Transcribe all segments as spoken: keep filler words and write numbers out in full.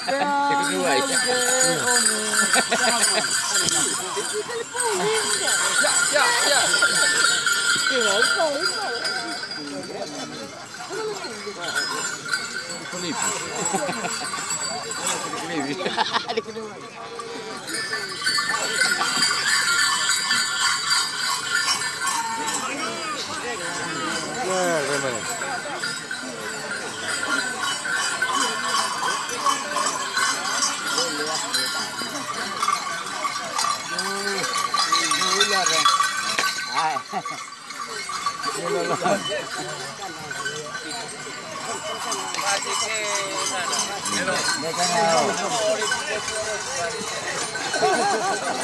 Yang kedua, ya. Ya, ya, ya.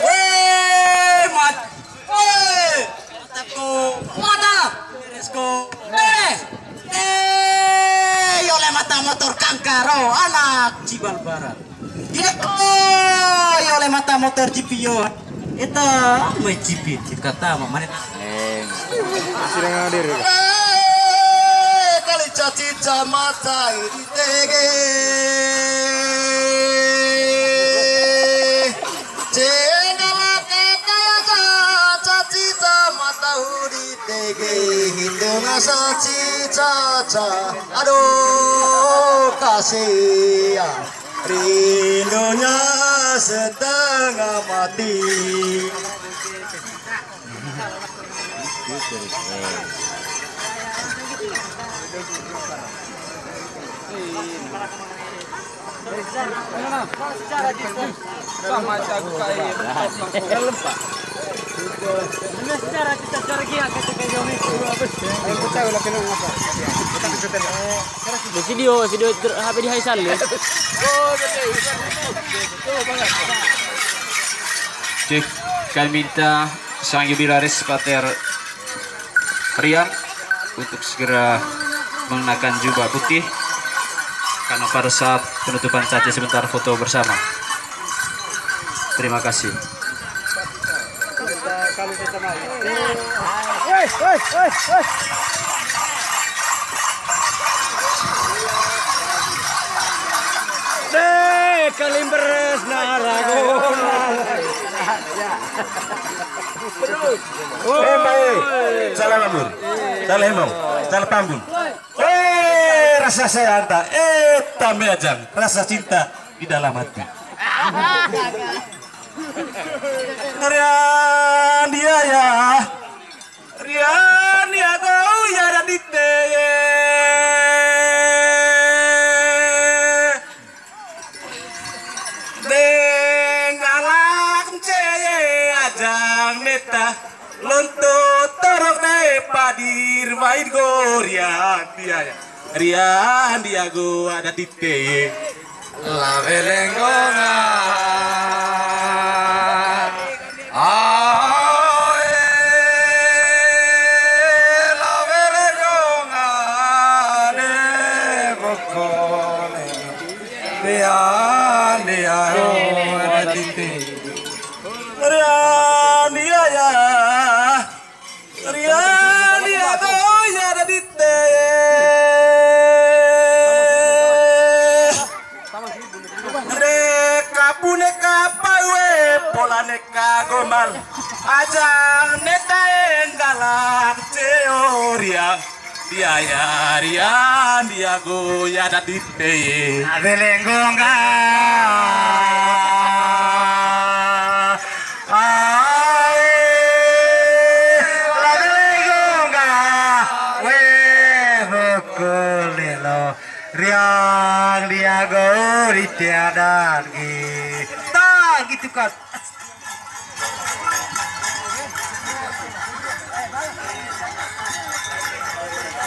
Weh, mat. Weh, mataku. Mata. Beresko. Beres. Eh, yole mata motor kangkaro, anak Cibal Barat. Yeko, yole mata motor G P yo. Eta, mai G P, kata, ma, mana? Eh, masih dengan hadir, ya? Eh, kali caci camata ini tege. Cengala kata caci camata udi tege. Itu nasa cica. Aduh, kasihan. Rindunya setengah mati. Sama jago kayak dalam, Pak. Ini secara kita cara gila kita kayak gini. Ayo, kita ulah kena ngapa? Di video, video ter-, H P di Haisal ya. Cek, kami minta sang jubilaris Pater Rian untuk segera mengenakan jubah putih karena pada saat penutupan saja sebentar foto bersama. Terima kasih. Deh, kalimberes narago. Eh, baik. Salah lambun. Salah hembong. Salah pambun. Eh, rasa saya anta. Eh, tambah ajang. Rasa cinta di dalam hati. Rian dia ya. Rian dia kau ya dan dite. Deng alak ceye ajang neta. Lonto torok dai padir wait go Rian dia ya. Rian dia go ada tite. La belengonga. Ae, la belengonga de bokone. Rian dia ya. Rian dia ya. Rian dia ya, oh ya, ada di te. Neka pune ka pawe, pola neka gombal. Ajang neta enggalak teoria. Dia ya, Rian dia go ya, ada di te. Adelenggonga. Ae, la belengonga, we bokolelo, Rian dia go di tiadan gi. Tah, gitu kan.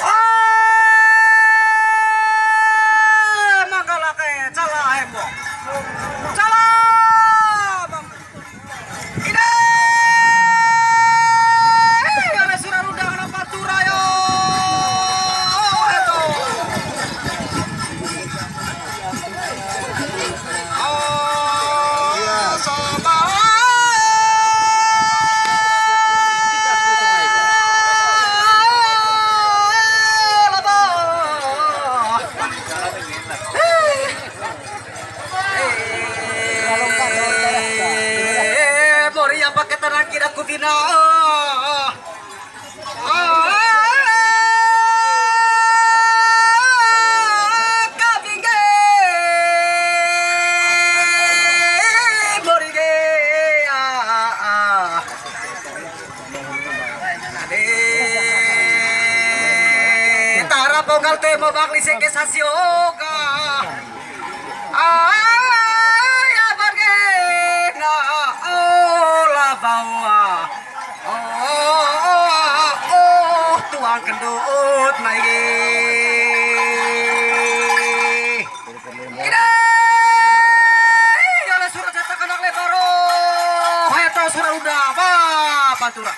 Ah, manggalak, eh, salah, eh, bo. Salah, Bang. Ide! Ada surat undangan apa tuh, Rayo? Ayo. Oh, sobat. Mabak lisek ke sasioga. Alai abar gena ola bawa. Oh, oh, oh, tuang kendut naik. Ide, ya le surat cetak anak lebar. Oh, hai tau surat udah apa pantura.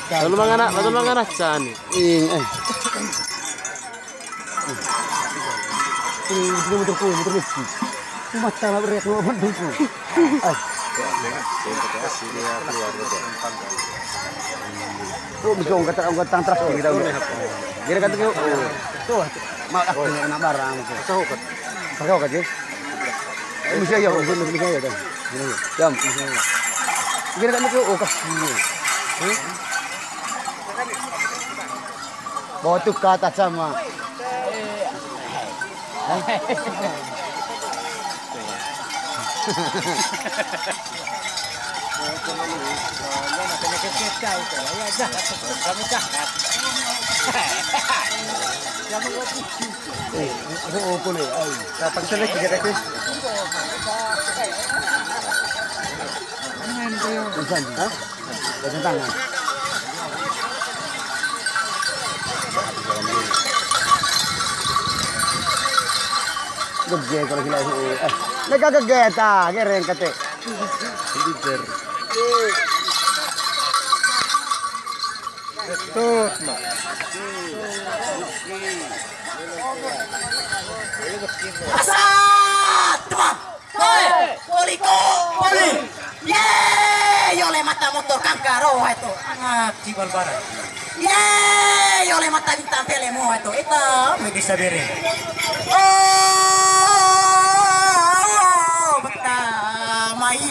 Lalu mangana, lalu mangana cani. Ing, eh. Ini muter ku, muter miskin. Mata lah, rek, lu mendukung. Ai. Oh, bisa ongkat, ongkat tang teras gitu. Jadi kata dia, oh, tuh, mau aku kena barang. Tahu kan? Tahu kan, ya? Eh, bisa ya, bisa, bisa ya, kan? Jam, bisa ya. Jadi kata dia, oh, kasih. Hah? Bawa tuh ke atas sama. Eh, aku, aku nih, ayo. Datang selek, kita ke. Hah? Pegang tangan. Gede kalau gila, eh. Lega gede ta, gereng kate. Leader. Betul, Mak. Asat, teman. Hoi, poliko, poli. Ye, yo le mata motor kangkar, oh, itu. Anak cibal barat. Ye, yo le mata bintang film, oh, itu. Itu, bisa beri. Oh, betah, mai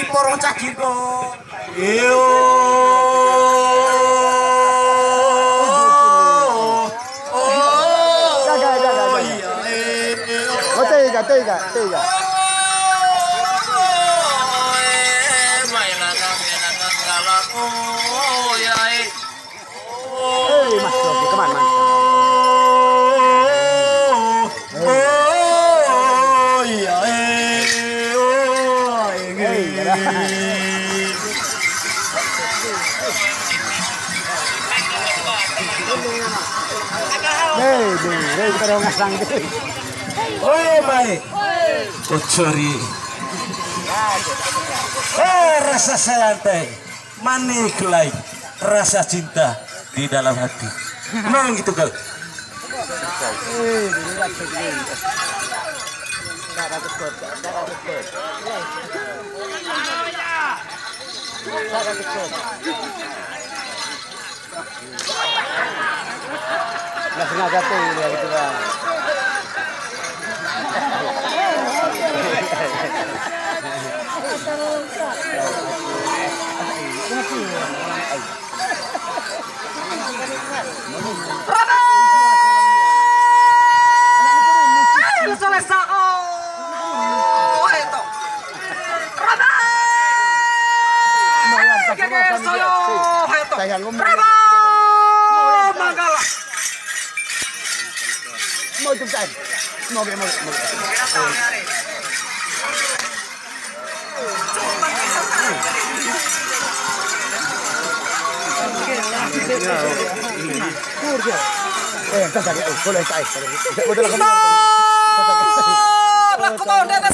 porong cacirgo. Iyo. Oh, jaga, jaga, jaga. Iya, eh. Oh, tega, tega, tega. Oh, iya, eh. Hei, Mas Rocky, kemana, Mas? Oh, iya, eh, oh, iya. Hei, dadah. Hei, di, hei, kita dong ngasang, di. Oh, baik. Oh, sorry. Eh, rasa santai. Manik lai rasa cinta di dalam hati. Memang gitu, Kak. Nggak sengaja tuh, ya, gitu, Bang. Rabai! Soleh Sao! Eto. Rabai! Geger Solo! Eto. Rebo Manggala! Mau jemputan. Mau ge, mau ge, mau ge. Eh, entar tadi, eh, boleh, eh. Udah lah, kamu. Satu, dua, tiga,